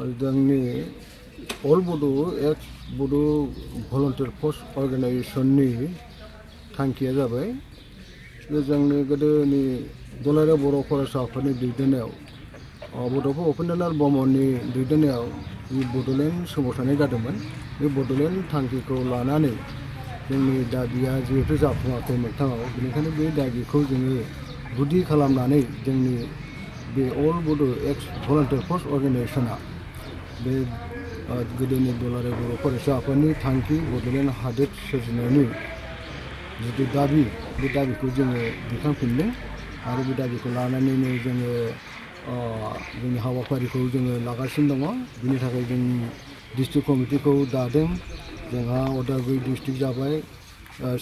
जोंनि अल बड' एक्स बड' भलन्टियार फर्स अर्गानाइजेसननि थांखिया जाबाय जोंनि गोदोनि दुलाराय बर' फरायसाफोरनि दैदेननायाव बड'फा उपेन्द्रनाथ ब्रह्मनि दैदेननायाव जि बड'लेण्ड सोमावसारनाय जादोंमोन बे बड'लेण्ड थांखिखौ लानानै जोंनि दाबिया जिहेतु जाफुङाखै मोगथाङाव बेनिखायनो बे दाबिखौ जोङो गुदि खालामनानै जोंनि बे अल बड' एक्स भलन्टियार फर्स अर्गानाइजेसना बे गोदोनि दुलाराय बर' फरायसाफोरनि थांखि बड'लेण्ड हादोर सोरजिनायनि जितु दाबि बे दाबिखौ जोङो दैखांफिनदों आरो बे दाबिखौ लानानैनो जोङो जोंनि हाबाफारिखौ जोङो लागासिनो दङ। बिनि थाखाय जों डिस्ट्रिक्ट कमिटिखौ दादों। जोंहा उदालगुरि डिस्ट्रिक्ट जाबाय,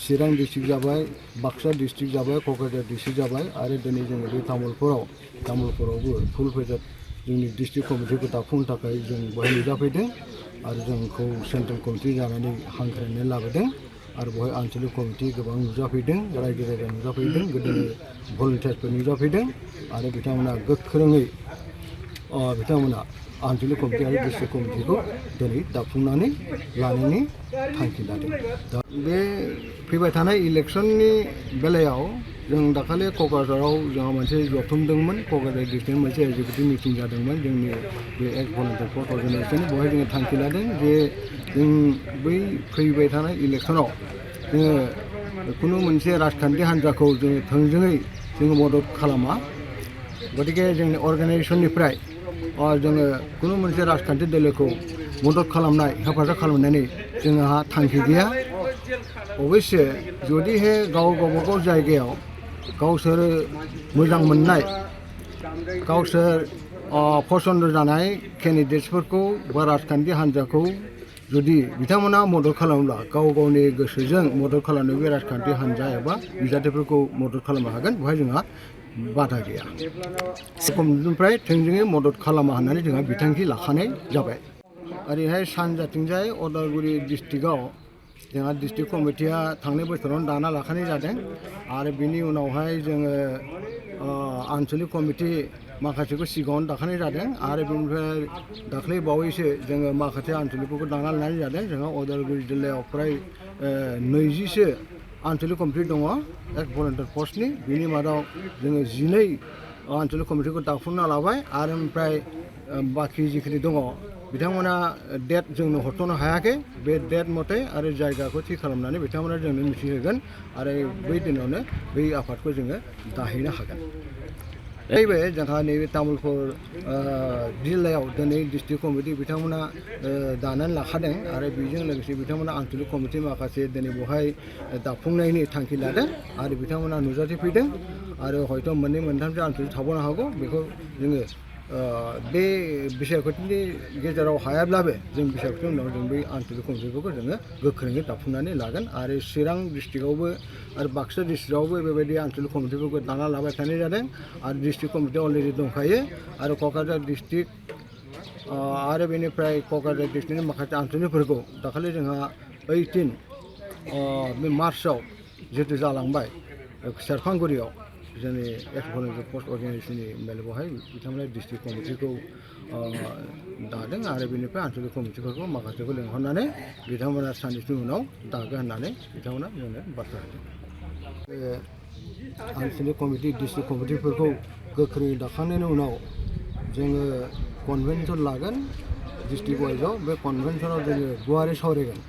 चिरां डिस्ट्रिक्ट जाबाय, बाक्सा डिस्ट्रिक्ट जाबाय, क'क्राझार डिस्ट्रिक्ट जाबाय आरो दिनै जोङो बे तामुलपुरावबो फुल फेजार जोंनि डिस्ट्रिक्ट कमिटिखौ दाफुंनो थाखाय जों बेवहाय नुजाफैदों आरो जोंखौ सेन्ट्रेल कमिटि जानानै हांख्रायनानै लाबोदों आरो बेवहाय आन्चलिक कमिटि गोबां नुजाफैदों, रायजो राजा नुजाफैदों, गोदोनि भलन्टियारफोर नुजाफैदों आरो बिथांमोना गोख्रोङै बिथांमोना आन्चलिक कमिटि आरो डिस्ट्रिक्ट कमिटिखौ दिनै दाफुंनानै लानायनि थांखि लादों। दा बे फैबाय थानाय इलेक्सननि बेलायाव जों दाखालि क'क्राझाराव जोंहा मोनसे जथुमदोंमोन। क'क्राझार डिस्ट्रिक्टनि मोनसे एग्जिकिउटिभ मिटिं जादोंमोन जोंनि बे एक्स भलन्टियार फर्स अर्गानाइजेसन। बेवहाय जोङो थांखि लादों जे जों बै फैबाय थानाय इलेक्सनाव जोङो खुनु मोनसे राजखान्थि हान्जाखौ जोङो थोंजोङै जोङो मदद खालामा। गतिके जोंनि अर्गानाइजेसननिफ्राय जोङो खुनु मोनसे राजखान्थि दोलोखौ मदद खालामनाय, हेफाजाब खालामनायनि जोंहा थांखि गैया। अबयस्से जुदिहे गावबागाव जायगायाव गावसोर मोजां मोननाय, गावसोर पसन्द जानाय केन्डिडेट्सफोरखौ बा राजखान्थि हान्जाखौ जुदि बिथांमोना मदद खालामोब्ला गाव गावनि गोसोजों मदद खालामनो बे राजखान्थि हान्जा एबा बिजाथिफोरखौ मदद खालामनो हागोन। बेवहाय जोंहा बाधा गैया। कमिटिनिफ्राय थोंजोङै मदद खालामा होननानै जोंहा बिथांखि लाखानाय जाबाय। ओरैहाय सानजाथिंजाय उदालगुरि डिस्ट्रिक्टआव जोंहा डिस्ट्रिक्ट कमिटिया थांनाय बोसोरावनो दाना लाखानाय जादों आरो बिनि उनावहाय जोङो आन्चलिक कमिटि माखासेखौ सिगाङावनो दाखानाय जादों आरो बेनिफ्राय दाख्लै बावैसो जोङो माखासे आन्चलिकफोरखौ दाना लानाय जादों। जोंहा उदालगुरि जिल्लायाव फ्राय 20सो आन्चलिक कमिटि दङ एक्स भलन्टियार फर्सनि। बिनि मादाव जोङो 12 आन्चलिक कमिटिखौ दाफुंना लाबाय आरो ओमफ्राय बाखि जिखिनि दङ बिथांमोना डेट जोंनो हरथ'नो हायाखै। बे डेट मथे आरो जायगाखौ थि खालामनानै बिथांमोना जोंनो मिथिहोगोन आरो बै दिनावनो बै आफादखौ जोङो दाहैनो हागोन। नैबे जोंहा नैबे तामुलपुर जिल्लायाव दिनै डिस्ट्रिक्ट कमिटि बिथांमोना दानानै लाखादों आरो बेजों लोगोसे बिथांमोना आन्चलिक कमिटि माखासे दिनै बेवहाय दाफुंनायनि थांखि लादों आरो बिथांमोना नुजाथिफैदों आरो हयथ' मोननै मोनथामसो आन्चलिक थाबावनो हागौ। बेखौ जोङो बे बिसायख'थिनि गेजेराव हायाब्लाबो जों बिसायख'थिनि उनाव जों बै आन्चलिक कमिटिफोरखौ जोङो गोख्रोङै दाफुंनानै लागोन आरो चिरां डिस्ट्रिक्टआवबो आरो बाक्सा डिस्ट्रिक्टआवबो बेबायदि आन्चलिक कमिटिफोरखौ दाना लाबाय थानाय जादों आरो डिस्ट्रिक्ट कमिटिया अलरेडि दंखायो आरो क'क्राझार डिस्ट्रिक्ट आरो बेनिफ्राय क'क्राझार डिस्ट्रिक्टनि माखासे आन्चलिकफोरखौ दाखालि जोंहा 18 बे मार्चआव जिहेतु जालांबाय सेरफांगुरियाव जोंनि एक्स भलन्टियार फर्स अर्गानाइजेसननि बेवहाय बिथांमोना डिस्ट्रिक्ट कमिटिखौ दादों आरो बेनिफ्राय आन्चलिक कमिटिफोरखौ माखासेखौ लिंहरनानै बिथांमोना साननैसोनि उनाव दागोन होननानै बिथांमोना जोंनो बाथ्रा होदों। आन्चलिक कमिटि डिस्ट्रिक्ट कमिटिफोरखौ गोख्रोङै दाखांनायनि उनाव जोङो कनभेनसन लागोन डिस्ट्रिक्ट वाइजआव। बे कनभेनसनाव जोङो गुवारै सावरायगोन।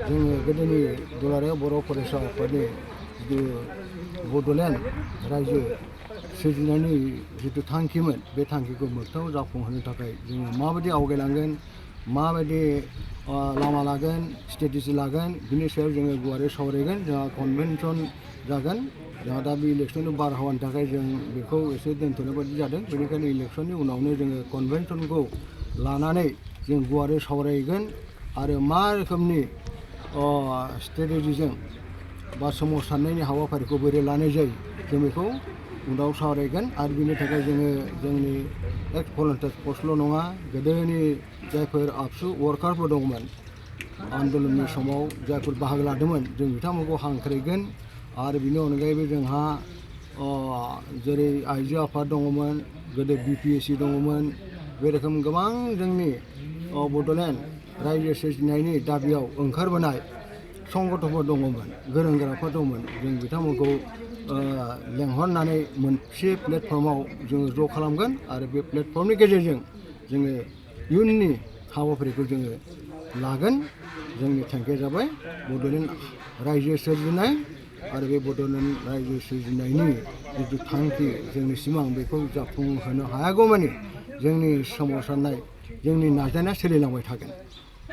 जोङो गोदोनि दुलाराय बर' फरायसाफोरनि जिथु बड'लेण्ड रायजो सोरजिनायनि जिथु थांखिमोन बे थांखिखौ मोगथाङाव जाफुंहोनो थाखाय जोङो माबायदि आवगायलांगोन, माबायदि लामा लागोन, स्ट्रेटेजि लागोन, बिनि सायाव जोङो गुवारै सावरायगोन। जोंहा कनभेनसन जागोन। जोंहा दा बे इलेक्सननि बारहावानि थाखाय जों बेखौ एसे दोनथ'नाय बायदि जादों। बेनिखायनो इलेक्सननि उनावनो जोङो कनभेनसनखौ लानानै जों गुवारै सावरायगोन आरो मा रोखोमनि स्ट्रेटेजिजों बा सोमावसारनायनि हाबाफारिखौ बोरै लानाय जायो जों बेखौ उनाव सावरायगोन आरो बिनि थाखाय जोङो जोंनि एक्स भलन्टियार फर्सल' नङा गोदोनि जायफोर आबसु वार्कारफोर दंमोन आन्दलननि समाव जायफोर बाहागो लादोंमोन जों बिथांमोनखौ हांख्रायगोन आरो बिनि अनगायैबो जोंहा जेरै आइजो आफाद दङमोन, गोदो BPSC दङमोन, बे रोखोम गोबां जोंनि बड'लेण्ड रायजो सोरजिनायनि दाबियाव ओंखारबोनाय संगठनफोर दङमोन, गोरों गोराफोर दंमोन। जों बिथांमोनखौ लेंहरनानै मोनसे प्लेटफर्माव जोङो ज' खालामगोन आरो बे प्लेटफर्मनि गेजेरजों जोङो इयुननि हाबाफारिखौ जोङो लागोन। जोंनि थांखिया जाबाय बड'लेण्ड रायजो सोरजिनाय आरो बे बड'लेण्ड रायजो सोरजिनायनि जिथु थांखि जोंनि सिमां बेखौ जाफुंहोनो हायागौमानि जोंनि सोमावसारनाय जोंनि नाजानाया सोलिलांबाय थागोन।